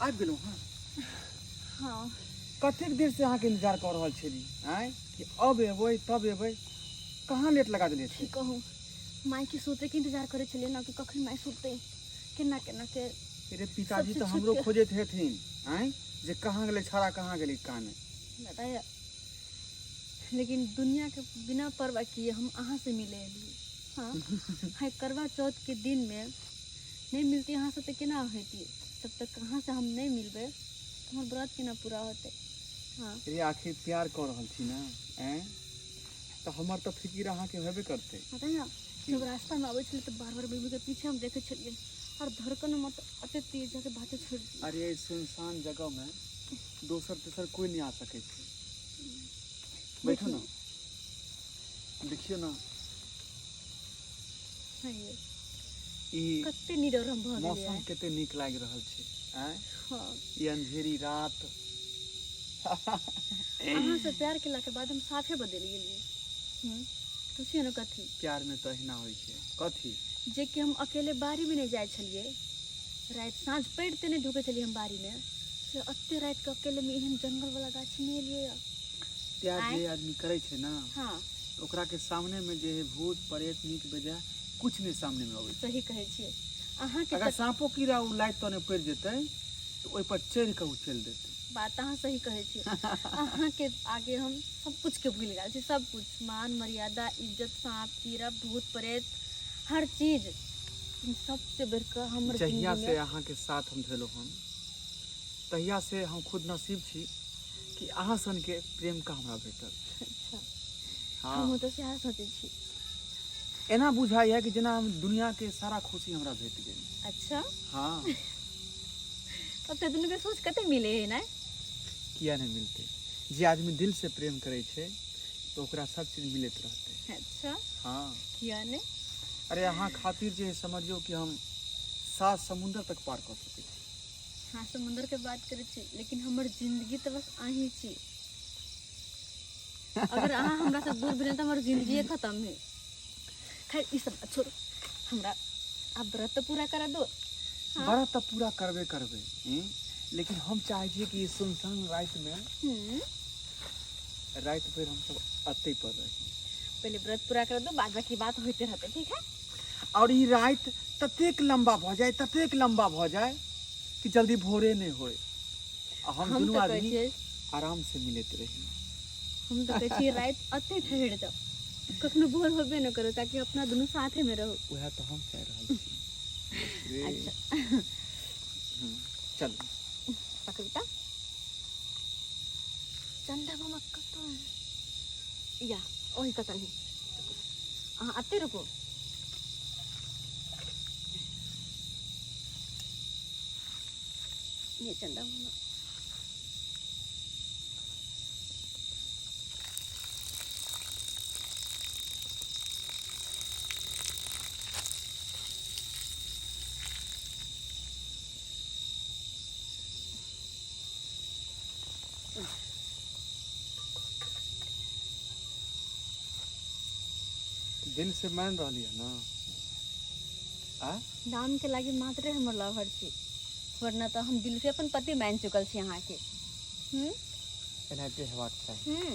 आबि गेलहुँ हँ? हाँ। कतेक देर से अहाँके इंतजार कऽ रहल छली आँय कि अब एबै तब एबै, कहाँ लेट लगा देलियै की कहूँ, माय के सुते के इंतजार करे छलियै ना कि कखन माय सुतते, केना केना के। अरे पिताजी तऽ हमरो खोजैत हेथिन आँय जे कहाँ गेलै छाड़ा, कहाँ गेलै कहाँ नहि। बताया, लेकिन दुनिया के बिना परवाह किए हम अहाँ से मिले एलियै। हाँ हाँ, करवा चौथ के दिन में नहीं मिलती अहाँ से तऽ केना होती? जब तक अहाँ से हम नहीं मिलबै तऽ हमर व्रत केना पूरा होतै? हाँ। रे आखिर प्यार कऽ रहल छी ना आँय, तऽ हमर तऽ फिकिर अहाँके हेबे करतै। पता है, जब रास्ता में आबै छलियै तऽ बार बार बेबी के पीछे हम देखै छलियै और धड़कन हमर तऽ एते तेज जाके बाते छोड़ि दियै। अरे एहि सुनसान जगह में दोसर तेसर कोइ नहि आ सकै छै। बैठू ना, देखियौ ना। हाँ ये। ई कते निडर हम भऽ गेलियै। मौसम कते नीक लागि रहल छै आँय। हाँ। ई अंधेरी रात। अहाँ से प्यार केला के बाद हम साफे बदलि गेलियै। पूछियो ने कथी। प्यार में तऽ अहिना होइ छै। कथी? जे कि हम अकेले बाड़ी में नहि जाइ छलियै, राति साँझ पड़िते नहि ढुकै छलियै हम बाड़ी में, से एते राति के अकेले में एहन जंगल वाला गाछी में एलियै। प्यार आँय? जे आदमी करै छै ना, हाँ, ओकरा के सामने में जे है भूत प्रेत नीक बेजाय कुछ नहीं सामने में अबै छै। सही कहै छियै अहाँके। अगर साँपो कीड़ा ओ लाइट तने पड़ि जेतै तऽ ओहि पर चढ़ि कऽ ओ चलि देतै। बात अहाँ सही कहै छियै। अहाँके आगे हम सब कुछ के भूलि गेल छी, सब कुछ, मान मर्यादा इज्जत, साँप कीड़ा भूत प्रेत हर चीज, सबसे बढ़ि कऽ हमर जहिया जिंदगी से में अहाँके साथ हम भेलहुँ हन तहिया से हम खुद नसीब छी कि अहाँ सनके प्रेम का हमरा भेटल। अच्छा। हाँ। हमहूँ तऽ सएह सोचै छी। एना बुझाइया कि जेना हम दुनिया के सारा खुशी हमरा भेट गेल। अच्छा। हाँ। तब तऽ दुनू के सोच कते मिले है ने? किया नहीं मिलते, जे आदमी दिल से प्रेम करे छै तो ओकरा सब चीज मिलैत रहते। अच्छा। हाँ। किया ने? अरे अहाँ खातिर जे समझियो कि हम सात समुंदर तक पार कऽ सकै छी। हाँ, समुंदर के बात करै छी, लेकिन हमर जिंदगी तऽ बस अहीं छी। अगर अहाँ हमरा से दूर भेल तऽ हमर जिंदगी खत्म है। खैर ई सब छोड़ू, हमरा आब व्रत तऽ पूरा करा दो। हाँ? व्रत तऽ पूरा करबे करबे, लेकिन हम चाहै छियै कि सुनसान राति में राति भरि हमसब अतै पर रही। पहले व्रत पूरा कर दो, बाद बाकी बात होते रहते, ठीक है? और ई राति ततेक लंबा भऽ जाय, ततेक लंबा भऽ जाय कि जल्दी भोरे नहि होय आ हम हम दुनू तऽ कहै आदमी छियै आराम से मिलैत रही। हम तऽ कहै छियै राति अते ठहरि जाओ, कखनो भोर होबे न करो, ताकि अपना दुनू साथे में रहो। वएह तऽ हम चाहि रहल छी। रे। अच्छा। चल पकड़ू तऽ चंदा मामा कतऽ है? या ओही कतऽ नहीं, अहाँ अते रुकू। ये चंदा मामा दिल से मान रहली है ना? आ नाम के लागी मात्रे हमर लवर छी, वरना तऽ हम दिल से अपन पति मान चुकल छी अहाँके। एनाहिते हेबाक चाही।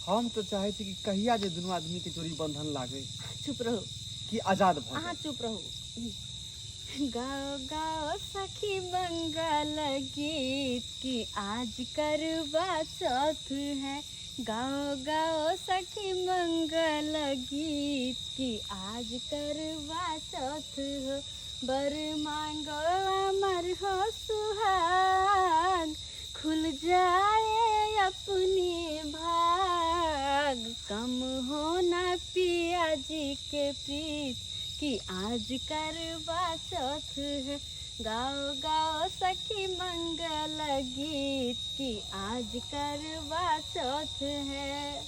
हम तऽ चाहै छी कि कहिया जे दुनू आदमी के जोड़ी बंधन लागे। चुप रहू। कि आजाद भऽ अहाँ जाए। चुप रहू। गाओ गाओ सखी मंगल गीत की आज करवा चौथ है, गाओ गाओ सखी मंगल गीत की आज करवा चौथ हो, बर मांगो अमर हो सुहाग, खुल जाए अपनी भाग, कम हो ना पिया जी के प्रीत कि आज करवा चौथ है, गाओ गाओ सखी मंगल गीत कि आज करवा चौथ है।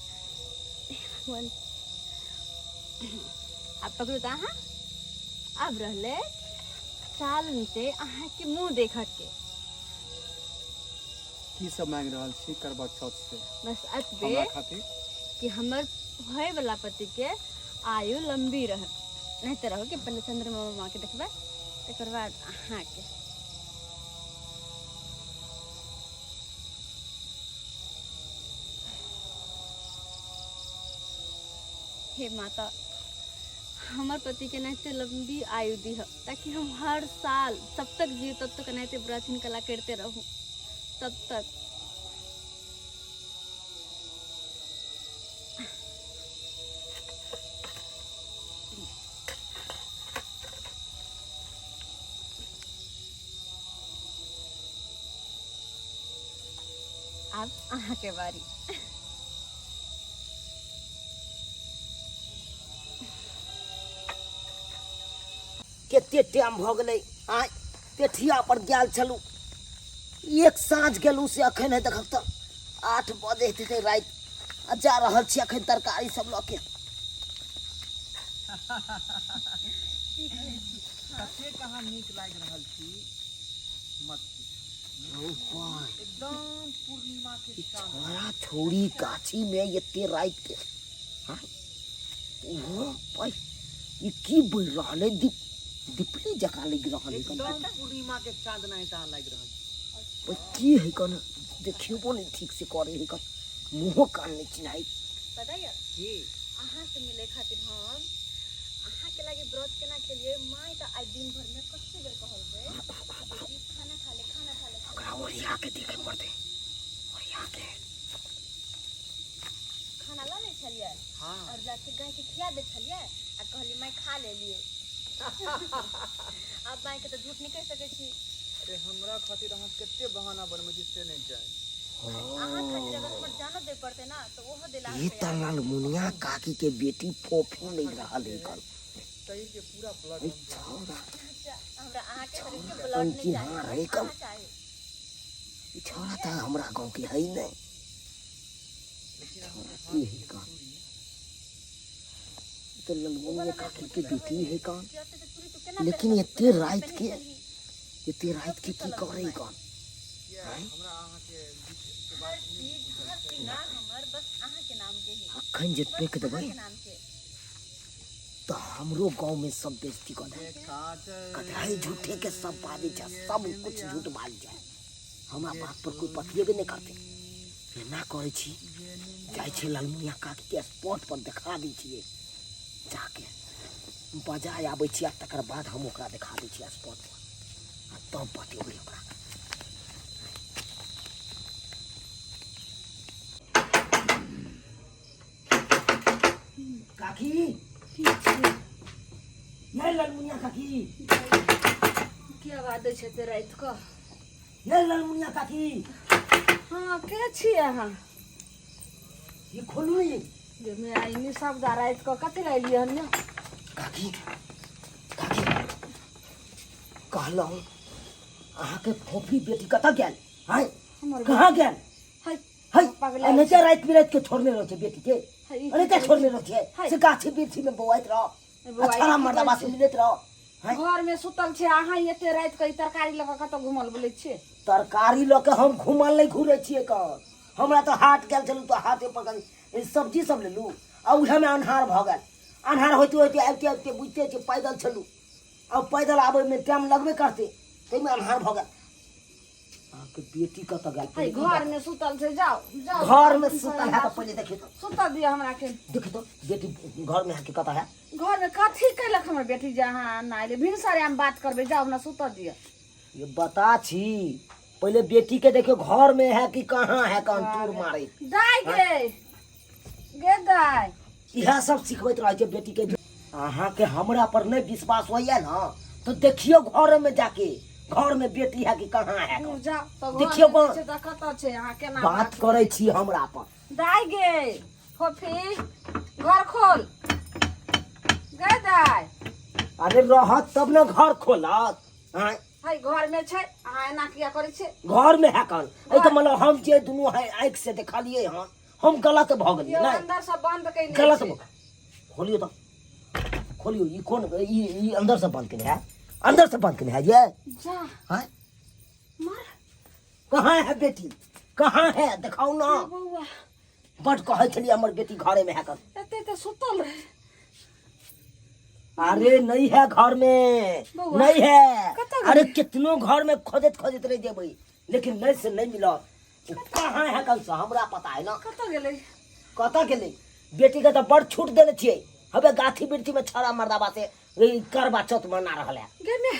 भगवान, आब पकड़ू तऽ अहाँ। आब रहलै चालन से अहाँके मुँह देखऽ के। की सब मांगि रहल छी करवा चौथ से? बस एतबे हमरा खातिर कि हमर होय वाला पति के आयु लंबी रहे। नहीं तऽ रहो कि पहले चंद्रमा मामा के देखबै, तकर बाद अहाँके। हे माता, हमर पति के एनाहिते लंबी आयु दीह ताकि हम हर साल जब तक जीव तब तक एनाहिते व्रत कला करते रहूँ तब तक। आब अहाँके बारी। कते टाइम भऽ गेलै आँय पेठिया पर गेल छलहुँ, एक साँझ गेलहुँ से अखन है देखक तऽ 8 बजे हेतै राति, आ जा रहल छी अखन तरकारी सब लऽ के। कतेक अहाँ नीक लागि रहल छी, मत पूछू। एकदम पूर्णिमा के चाँद। छोड़ा छौड़ी गाछी में एते राति के, हाँ? ओहो भाई, ई की बढ़ि रहल है? दीपली जकाँ लागि रहल है। एकदम पूर्णिमा के चाँद नहीं तहाँ लागि रहल छै। भाई, की है कन? देखियो नहीं ठीक से करे है कन, मुँहो कान नहीं चिन्हाई। पता यऽ की? अहाँ से मिले खातिर हम अहाँ के लागे व्रत केना केलिए। माय तऽ आइ दिन भर में कते बेर कहलकै बेटी खाना खा ले, खाना खा ले। ओकरा ओरिया के देखे पड़तै, ओरिया के। खाना लऽ लै छलियै। हाँ। और जाके गाय के खिया दै छलियै आ कहलियै माय खा लेलियै। आब माय के तऽ झूठ नहि कहि सकै छी। अरे हमरा खातिर अहाँ कते बहाना बनबै छी से नहि जाय। अहाँ खातिर अगर हमर जानो दे पड़तै ना तऽ ओहो देला ई तऽ लालमुनिया काकी के बेटी फोफी लागि रहल है कल। शरीर के पूरा ब्लड ई हम छौड़ा अच्छा, हमरा अहाँ के शरीर के ब्लड नहीं अनचिन्हार चाही, है कल। अहाँ चाही। ई छौड़ा तऽ हमरा गाँव के है नहीं। लेकिन छौड़ा अहाँके की हाथ है के कल? चूड़ी ई तऽ लालमुनिया काकी के बेटी है कल। लेकिन लेकिन एते राति के, एते राति के की करे कल? किया हमरा अहाँके बीच के बात नहि बुझल छै। अखन जे टोकि देबै तऽ हमरो गाँव में सब बेइज्जती कऽ देत। जे काजल कहतै है झूठे के सब बाजै छै, ये सब कुछ बिंदिया, झूठ बाजै छै, हमरा ये बात पर कोई पतियेबे नहि करतै। एना करै छी, ये निंदिया, जाइ छी लालमुनिया काकी के स्पॉट पर देखा दै छियै, जाके बजाय आबै छी आ तकर बाद हम ओकरा देखा दै छियै स्पॉट पर, आ तब बतेबै ओकरा। काकी, ये लालमुनिया काकी, की आवाज दै छै एते राति कऽ? ये लालमुनिया काकी। हाँ, के छी अहाँ? ये खोलू ने। जे मे आई निशब्द राति कऽ कथी लए एलियै हन यौ? काकी, काकी, कहलहुँ अहाँके फोफी बेटी कतऽ गेल? हाय, हमर कहाँ गेल? हाय, है पगला एनाहिते राति बिराति के छोड़ने रहै छै बेटी के, हाय, ई की एनाहिते कहै छोड़ने छी? रहै छै हाय। से गाछी वृक्षी में बौआइत रह, बौआइ अछाड़ा की मर्दबा कहै से छी? मिलैत रह। हाय। घर में सुतल छै, अहाँ एते राति के ई तरकारी लऽ कऽ कतऽ घुमल बोलै छियै? तरकारी लऽ के हम घुमल नहि घुरै छियै कन, हमरा तऽ हाट गेल छलहुँ तऽ हाटे पर कनि सब्जी सब लेलहुँ आ उएहमे अन्हार भऽ गेल। अन्हार होइते होइते आबिते आबिते बुझिते छियै पैदल छलहुँ, आ पैदल आबैमे टाइम लगबे करतै, ताहिमे अन्हार भऽ गेल। अहाँके बेटी कतऽ गेल? है घर में सुतल छै, जाओ जाओ। घर में सुतल है तऽ पहिले देखियौ तऽ। सुतऽ दिअ हमरा के। देखियौ तऽ बेटी घर में है कि कतऽ है? घर में कथी कैलक हमर बेटी जे अहाँ ना एलियै? भिनसरे हम बात करबै, जाओ हमरा सुतऽ दिअ। ये बता छी, पहिले बेटी के देखियौ घर में है कि कहाँ है, कहाँ टूर मारे। दाय गे, गे दाय। इएह सब सिखबैत रहै छै बेटी के। अहाँके हमरा पर नहि विश्वास होइया ना तो देखियौ घर में जाके, घर में बेटी है कि कहाँ है। दूर जाओ तो घर देखियौ में कौन- छै तऽ कतऽ छै? अहाँ केना बात करै छी हमरा पर? दाय गे, फोफी घर खोल गे दाय। अरे रहत तब ने घर खोलत। आँय? है घर में छै, अहाँ एना किया करै छियै? घर में है कन? एहि तऽ मतलब हम जे दुनू है आँखि से देखलियै हन, हम गलत भऽ गेलियै? यौ नहि अंदर से बंद कइने गलत छै। भऽ खोलियौ तऽ खोलियौ। ई कोन ई अंदर से बंद केने है? अंदर से बंद केने है ये? जा। हाँ? मार। कहाँ है बेटी, कहाँ है? देखाउ ना। बौआ। बड कहै छलियै हमर बेटी घरे में है कन। एते तऽ सुतल रहे। अरे नहीं है घर में। बौआ, नहीं है। कतऽ गेलै? अरे कितनो घर में खोजैत खोजैत रह जेबै, लेकिन नहीं से नहीं मिलत। ओ कहाँ है कल से हमरा पता है ना। कतऽ गेलै? कतऽ गेलै? बेटी के तऽ बड़ छूट देने छियै। हबे गाछी वृक्षी में छड़ा मर्दाबा से ई करवा चौथ मना रहल है। गे मे,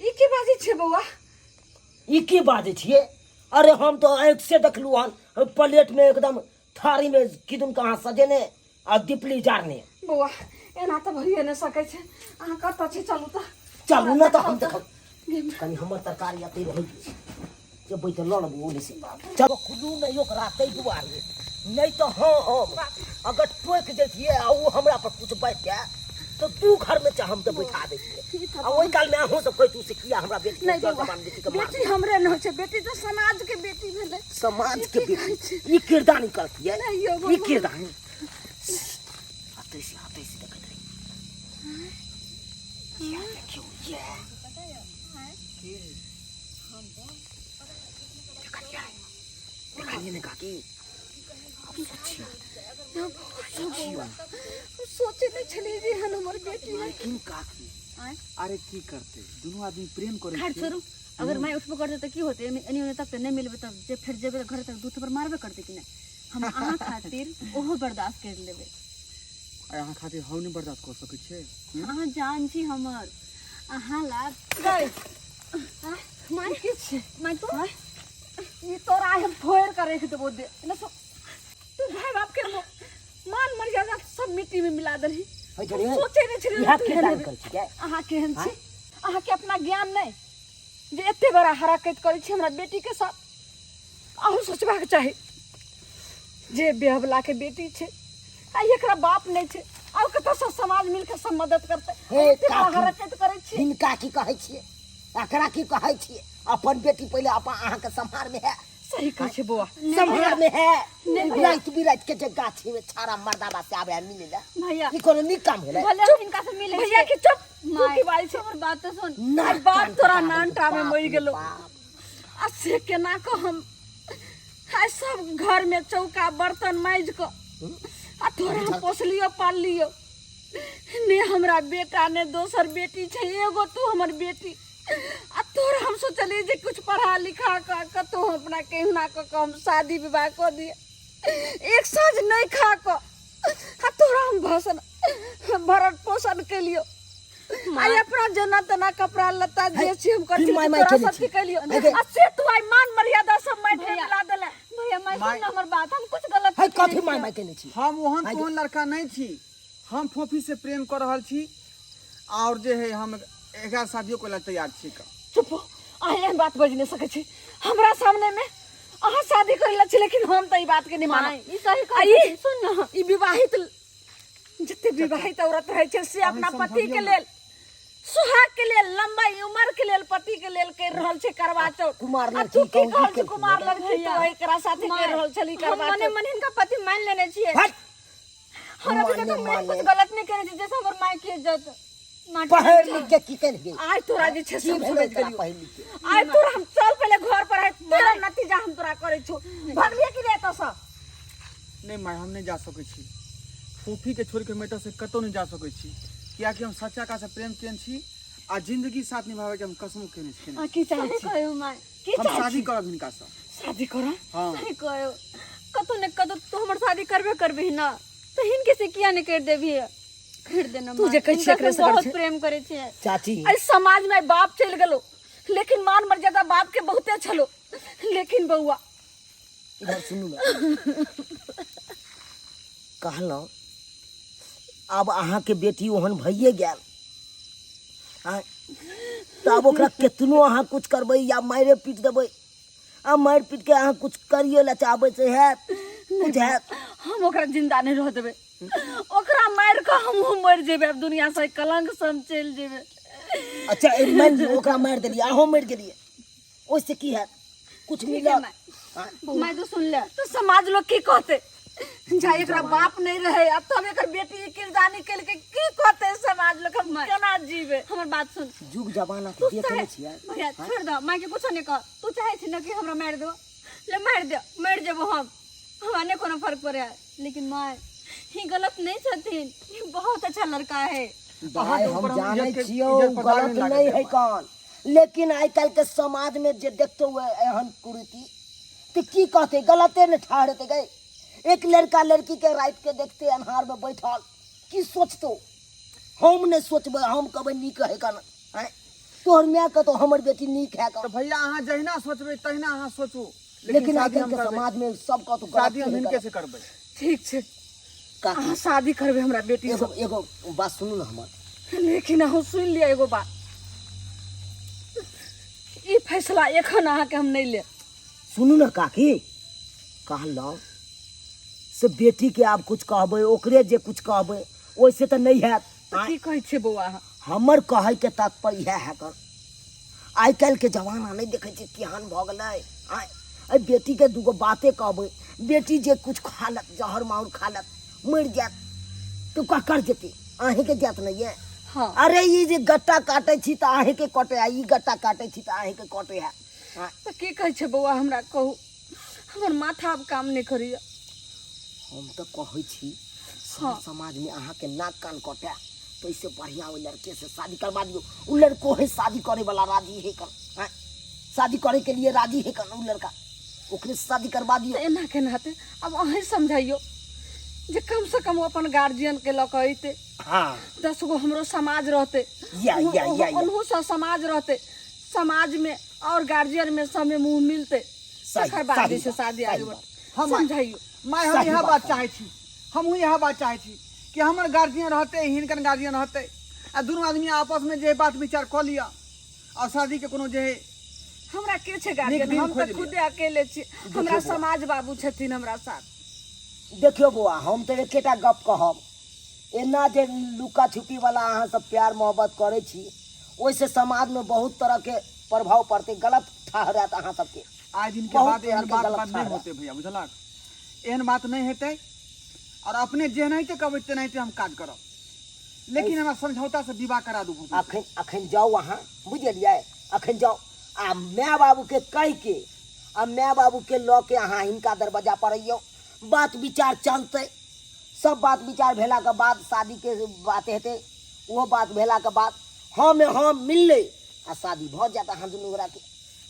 ई की बाजै छै बौआ? ई की बाजै छियै? अरे हम तो आँखि से देखलू हन, प्लेट में एकदम थारी में किदन कहाँ सजेने आ दीपली जारने। बौआ, एना तऽ भइए नहि सकै छै। अहाँ कतऽ छी? चलू तऽ। चलू ने तऽ हम देखब। कनि हमर तरकारी एतै रहै छै, जेबै तऽ लऽ लेबै ओने से। चलो खुलू नहि ओकरा ताहि दुआरे, नहि तऽ हँ हम अगर टोकि दैतियै आ ओ हमरा पर कुछ बाजि जाय तऽ दू घर में हम तऽ बैठा दैतियै। आ ओहि काल में अहूँ सब कहितू से किया हमरा बेटी नहि के बौआ, जवान बेटी के मार। बेटी हमरे नहि होइ छै, बेटी तऽ समाज के बेटी भेलै। समाज के बेटी ई किरदानी करतियै? नहि यौ ई बौआ। किरदानी अतै से अतै से देखैत रही। या देखियौ, ये देखलियै, देखलियै ने काकी? आब सोचियौ, सोचियौ। हम सोचे नहि छलियै जे एहन हमर बेटी है। लेकिन काकी, अरे की करतै, दुनू आदमी प्रेम करै खैर छै। छोड़ू, अगर माय उठबो करतै तऽ की होतै? एनी ओने तक तऽ नहि मिलबै तब जे फेर जेबै तऽ घरे तक दू थप्पड़ मारबे करतै कि नहि? हम अहाँ खातिर ओहो बर्दाश्त करि लेबै। आ अहाँ खातिर हम नहि बर्दाश्त कऽ सकै छियै? अहाँ जान छी हमर, अहाँ ला गै माय की छै? माय तू ई तोरा आइ हम फोड़ि कऽ राखि देबो। दे ने सब तू भाय बाप के मान मर्यादा सब मिट्टी में मिला देलही। होइ छलै हे? सोचे नहि छलियै इएह तू एहन किरदानी हेबही। करै छियै? अहाँ केहन छी? अहाँके अपना ज्ञान नहि जे एते बड़ा हरकत करै छी हमरा बेटी के साथ? अहूँ सोचबाक चाही जे ब्याहवला के बेटी छै आ एकरा बाप नहि छै, आब कतऽ सब समाज मिलके सब मदद करतै? हे एते बड़ा काकी। हरकत करै छी। हिनका की कहै छियै, एकरा की कहै छियै? अपन बेटी पहिले अपन अहाँके सम्हार में है। सही कहै छै बौआ। सम्हार में है। राति बिराति के जे गाछी में छाड़ा मर्दाबा से आबे मिले ला, भैया, ई कोनो नीक काम भेलै? भले हम हिनका से मिले भैया के चुप, तू माय, की बाजै छै? हमर बात तऽ सुन। नाक बाप कान तोरा कटा नान देलकै, टा में बाप मरि रे गेलौ। बाप। आ से केना कऽ हम आइ सब घर में चौका बर्तन माजि कऽ आ तोरा हम पोसलियो पाललियो। ने हमरा बेटा ने दोसर बेटी छै, एगो तू हमर बेटी। आ तोरा हम सोचलियै जे कुछ पढ़ा लिखा कऽ कतहु हम अपना केहुना कऽ कऽ हम शादी विवाह कऽ दिए। एक साँझ नहि खा कऽ आ तोरा हम भसन भरण पोषण केलियो। आइ अपना जेना तेना कपड़ा लत्ता जे छी हम की कथी माय माय तोरा केने सब छी? की केलियो। हे गे। आ से तू आइ मान मर्यादा सब माटि में भैया। मिला देले। भैया, माय, माय। सुन न हमर बात, हम कुछ गलत है नहि केने कथी माय छियै। माय केने छी? हम ओहन तोहन लड़का नहि छी। हम फोफी से प्रेम कऽ रहल छी और जे है हम एकरा शादियो करै ला तैयार छी। का चुप हो, अहाँ एहन बात बाजि नहि सकै छी हमरा सामने में। अहाँ शादी करै ला छी, लेकिन हम तऽ ई बात के नहि माय, मानब। ई सही आ कहै ई छी, सुन न। ई विवाहित, जते विवाहित औरत रहै छै से अपना अहाँ पति के समझबियौ। लेल, सुहाग के लेल, लंबा उम्र के लेल, पति के लेल कर रहल छै करवा चौथ। कुमार आ लड़की तू की कहूँ कहल की छी? केलखिन? कुमार लड़की तो एकरा साथे माय, कर रहल छली हम करवा मने चौथ। मन हिनका पति मान लेने छियै। हट। और अभी तक माने हम माने। कुछ गलत नहीं केने छी, जैसे हमर माय के इज्जत माटी पढ़ लिख के की केलही? आइ तोरा जे छै की सब भेलै समझ तोरा गेलियौ। पढ़ि लिख के? आइ तोरा हम, चल पहिले घर पर, आइ तेरा नतीजा हम तोरा करै छौ। भगलियै कि नहि एतऽसँ? नहि माय, हम नहि जा सकै छी। फूफी के छोड़ि के हम एतऽ से कतहु नहि जा सकै छी, कियाकि हम सच्चा का से प्रेम केने छी आ जिंदगी साथ निभावे के हम कसम केने छी। अहाँ की चाहै सही छी? कहियो माय। की हम चाहै शादी छी? करब हिनका से। शादी करब? हाँ। सही कहियो, कतौ ने कतौ तू हमर शादी करबे करबही ना, तऽ हिनके से किया नहीं कर देबही? कर देना तू माय। जे कहै छियै हिनका एकरे से से करै बहुत छियै। प्रेम करै छियै। चाची, एहि समाज में बाप चलि गेलो, लेकिन मान मर्यादा बाप के बहुते छलो, लेकिन बौआ इधर सुनू ने, कहलहुँ आब अहाँके बेटी ओहन भइए गेल आँय, तऽ आब ओकरा केतनो अहाँ कुछ करबै या मारिए पीट देबै, आ मारि पीट के अहाँ कुछ करियो लए चाहबै से हैत कुछ हैत? हम ओकरा जिंदा नहीं रह देबै। ओकरा मारि कऽ हमहूँ मरि जेबै। आब दुनिया से कलंक से हम चलि जेबै। अच्छा, ए, मानि लियौ ओकरा मारि देलियै, अहूँ मरि गेलियै, ओहिसँ की हैत? कुछ ठीक है मिलत? माय। आँय? माय, तू सुन ले। तऽ समाज लोग की कहतै? जा एकरा बाप नहीं रहे आ तब एकर बेटी ई किरदानी केलकै, की कहतै समाज लोग? हम माय। केना जीबै? हमर बात सुन। जुग जमाना के तू देख चाहे नहि छियै। भैया, छोड़ दो माय के, कुछो नहीं कह। तू चाहे छी ना कि हमरा मारि दो, ले मारि दे, मरि जेबो हम, हमरा नहीं कोनो फर्क पड़े है। लेकिन माय, ही गलत नहीं छथिन, ही बहुत अच्छा लड़का है। भाय, अहाँके हम ऊपर हम जानै इज्जत के- छियौ इज्जत पर दाग गलत नहि लागऽ नहीं है देब। कौन, लेकिन आइ काल्हि के समाज में जे देखते हुए एहन कुरीति तऽ की कहते? गलते ने ठहरते गए। एक लड़का लड़की के राति के देखते अन्हार में बैठल की सोचतौ? हम नहि सोचबै, हम कहबै नीक है कन। आँय, तोहर माय कहतौ हमर बेटी नीक है तऽ कन। भैया, अहाँ जहिना सोचबै तहिना अहाँ सोचू, लेकिन आइ शादी हम काल्हिके करबै। समाजमे सब कहतौ शादी गलत हम है हिनके कन। से करबै। ठीक छै। काकी, अहाँ शादी करबै हमरा बेटी एगो एगो बात सुनू ने हमर। लेकिन अहूँ सुनि लिअ एगो बात, ई फैसला एखन अहाँके हम नहि लेब। सुनू ने काकी, कहलहुँ से बेटीके आब कुछ कहबै, ओकरे जे कुछ कहबै ओहिसँ तऽ नहि हैत। तऽ की कहै छियै बौआ अहाँ? हमर कहैके तात्पर्य इएह है कर, आइ काल्हिके जमाना नहि देखै छियै केहन भऽ गेलै। आँय, एहि बेटीके दूगो बाते कहबै, बेटी जे कुछ खा लेत, जहर माहुर खा लेत, मरि जायत तऽ ककर जेतै? अहीँके जायत ने ये? हाँ। अरे ई जे गट्टा काटै छी तऽ अहीँके कटै है, ई गट्टा काटै छी तऽ अहीँके कटै है। आँय, तऽ की कहै छै बौआ, हमरा कहू, हमर माथा आब काम नहि करैया। हम तऽ कहै छी सब समाजमे अहाँके नाक कान कटए तऽ एहिसँ बढ़िआँ ओहि लड़केसँ शादी करबा दियौ। ओ लड़को है शादी करैवला, राजी है कन? आँय, शादी करैके लिए राजी है कन ओ लड़का? ओकरे से शादी करबा दियौ। तऽ एना केना हेतै? आब अहीँ समझाइयौ जे कमसँ कम ओ अपन गार्जियनके लऽ कऽ अयतै। हाँ। 10 गो हमरो समाज रहतै। या, या, या, या। ओनहुसँ समाज रहतै, समाजमे और गार्जियनमे सबमे मुँह मिलतै, सही, तकर बाद सही जे छै बात, शादी सही आगे बात। बढ़तै। हम समझाइयौ। माय, हम सही इएह बात बात चाहै छी, हमहूँ इएह बात चाहै छी कि हमर गार्जियन रहतै, हिनकर गार्जियन रहतै, आ दुनू आदमी आपसमे जे बात विचार कऽ लिअ आओर शादीके कोनो जे है। हमरा के छै गार्जियन? दिन हम तऽ खोजि लिअ। खुदे अकेले छी, हमरा समाज बाबू छथिन हमरा साथ। देखियौ बौआ, हम तऽ एकेटा गप कहब, एना जे लुका छुपीवला अहाँ सब प्यार मोहब्बत करै छी, ओहिसँ समाजमे बहुत तरहके प्रभाव पड़तै, गलत ठहरायत अहाँ सबके। आइ दिनके बहुत बाद एहन तरहके बात गलत बात नहि ठहरायत। होतै भैया, बुझलक? एहन बात नहि हेतै, आओर अपने जेनाहिते कहबै तेनाहिते हम काज करब, लेकिन हमरा समझौतासँ विवाह करा दू भूपी। अखन अखन जाउ अहाँ, बुझलियै? अखन जाउ आ माय बाबूके कहिके आ माय बाबूके लऽ के अहाँ हिनका दरवाजा पर अइयौ, बात विचार चलतै। सब बात विचार भेलाके बाद शादीके बात हेतै। ओहो बात भेलाके बाद हँ मे हँ मिललै आ शादी भऽ जायत अहाँ दुनू गोराके।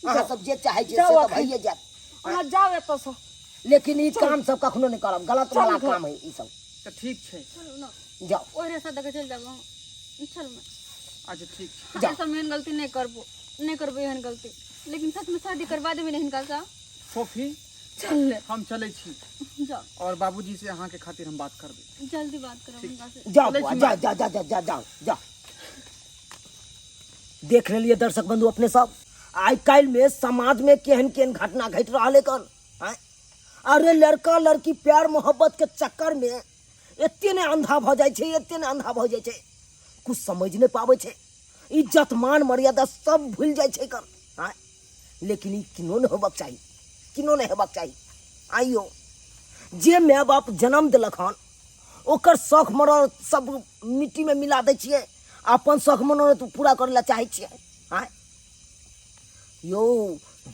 अहाँ सब जे चाहै छियै जाउ से तऽ अखन। भइए जायत। अहाँ जाउ एतऽसँ। लेकिन ई काम सब कखनो नहि करब, गलत चल वाला घर। काम है ई सब। तऽ ठीक छै। चलू ने। जाउ। ओहि रास्ता दऽ कऽ चलि जाब अहाँ, चलू ने। अच्छा, ठीक छै। जाउ। एहि सब एहन गलती नहि करबो, नहि करबो एहन गलती, लेकिन सचमे शादी करबा देबै ने हिनकासँ? सोफी। चल ले। हम चलै छी। जाउ। और बाबूजी से अहाँके खातिर हम बात करबै। जल्दी बात करब हुनका से। जाओ चलै बौआ, छी जा माँ। जा जा जा जा जाओ जा। देख लेलिए दर्शक बंधु अपने सब, आइ काल्हि में समाज में केहन केहन घटना घटि रहल है कन। आँय? अरे लड़का लड़की प्यार मोहब्बत के चक्कर में एते ने अंधा भऽ जाइ छै, एते ने अंधा भऽ जाइ छै, कुछ समझ नहि पाबै छै, इज्जत मान मर्यादा सब भूलि जाइ छै कन। आँय? लेकिन ई किनो नहि होबाक चाही, किनो नहि हेबाक चाही। आइयो जे माय बाप जन्म देलक हन ओकर शौख मनोरथ सब मिट्टीमे मिला दै छियै, अपन शौख मनोरथ पूरा करै लए चाहै छियै। आँय यौ,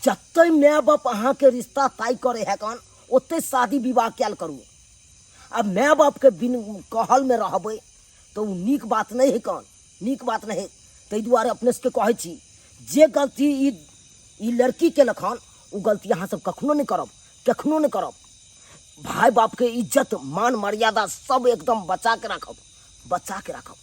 जते माय बाप अहाँके रिश्ता तय करै है कन, ओते शादी विवाह कयल करू। आ माय बापके बिन कहलमे रहबै तऽ ओ नीक बात नहि है कन, नीक बात नहि है। ताहि दुआरे अपने सबके कहै छी, जे गलती ई ई लड़की केलक हन ओ गलती अहाँ सब कखनो नहि करब, कखनो नहि करब। भाय बापके इज्जत मान मर्यादा सब एकदम बचा के राखब, बचा के राखब।